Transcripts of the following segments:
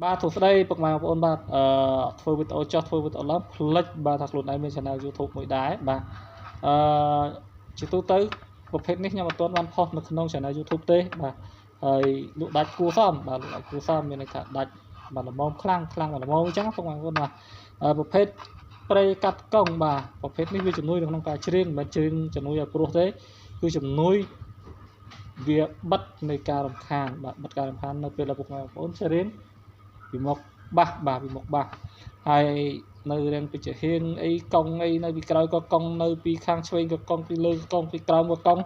បាទសួស្តីពុកម៉ែបងប្អូនបាទធ្វើវីដេអូចោះធ្វើវីដេអូឡើងផ្លិចបាទថាខ្លួនឯងមាន Channel YouTube មួយដែរបាទអឺជាទូទៅប្រភេទនេះខ្ញុំអត់ទាន់បានផុសនៅក្នុង Channel YouTube ទេបាទហើយលក់ដាច់គួសមបាទលក់ដាច់គួសមមានន័យថាដាច់បាទល្មមខ្លាំងខ្លាំងល្មមអញ្ចឹងពុកម៉ែបងប្អូនបាទប្រភេទប្រេកាត់កង់បាទប្រភេទនេះវាជំនួយនៅក្នុងការច្រៀងមិនមែនច្រៀងជំនួយឲ្យព្រោះទេគឺជំនួយវាបិទនៃការរំខានបាទបិទការរំខាននៅពេលដែលពុកម៉ែបងប្អូនច្រៀងពីមុខបាសបាទពីមុខបាសហើយនៅរាងពីជាហៀងអីកង់អីនៅពីក្រោយក៏កង់នៅពីខាងឆ្វេងក៏កង់ពីលើក៏កង់ពីក្រោមក៏កង់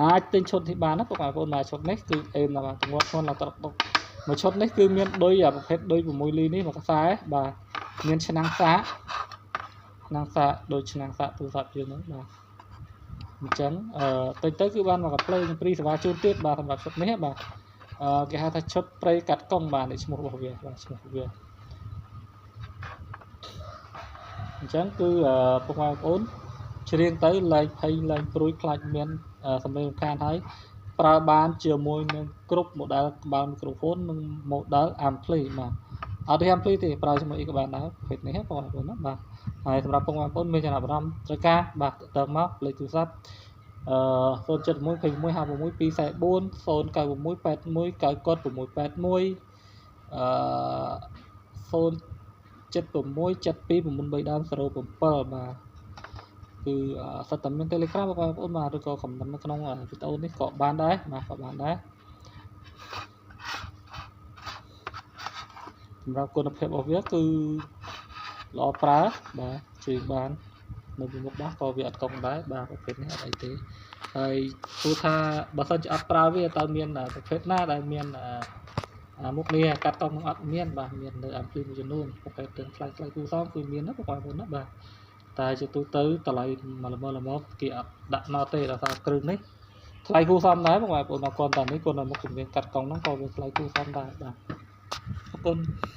អាចទិញឈុតនេះបានណាពុកម៉ែបងប្អូនបាទឈុតនេះគឺអេមណាស់បាទទម្ងន់ធ្ងន់ដល់ត្រកមួយឈុតនេះគឺមានឌុយប្រភេទឌុយ6លីនេះមួយខ្សែបាទមានឆ្នាំងសាកឆ្នាំងសាកដូចឆ្នាំងសាកទូរស័ព្ទយើងហ្នឹងបាទអញ្ចឹងតិចទៅគឺបានមកកាផ្លេខ្ញុំព្រីសេវាជូនទៀតបាទសម្រាប់ឈុតនេះបាទគេហៅថាឈុតព្រៃកាត់កង់បាទនេះឈ្មោះរបស់វាបាទឈ្មោះវាអញ្ចឹងគឺពុកម៉ែបងប្អូនច្រៀងទៅលែងភ័យលែងព្រួយខ្លាចមានសំឡេងរំខានហើយប្រើបានជាមួយនឹងគ្រប់ model ក្បាលមីក្រូហ្វូននិង model ampli បាទអត់ទេ ampli ទេប្រើជាមួយអីក៏បានដែរប្រភេទនេះបងប្អូនណាបាទហើយសម្រាប់ពុកម៉ែបងប្អូនមានចំណាប់អារម្មណ៍ត្រូវការបាទតើមកលេខទូរស័ព្ទ071 21 56 244 096 81 9 681អឺ076 72 93ដើម07បាទគឺសិតតែមាន Telegram បងប្អូនបាទឬក៏ comment នៅក្នុងវីដេអូនេះក៏បានដែរបាទក៏បានដែរសម្រាប់គុណភាពរបស់វាគឺល្អប្រើបាទជឿបាននៅពីមុខបាសក៏វាអត់កង់ដែរបាទប្រភេទនេះអត់អីទេហើយព្រោះថាបើសិនជាអត់ប្រើវាតើមានប្រភេទណាដែលមានមុខនេះកាត់កង់នឹងអត់មានបាទមាននៅ ampli មួយចំនួនប្រភេទទាំងថ្លៃថ្លៃគូសមគឺមានណាបងប្អូនណាបាទតែជាទូទៅតម្លៃមួយល្មមល្មមគេអត់ដាក់មកទេដោយសារគ្រឿងនេះថ្លៃគូសមដែរបងប្អូនអរគុណតែនេះគាត់នៅមុខជំនាញកាត់កង់ហ្នឹងក៏វាថ្លៃគូសមដែរបាទអរគុណ។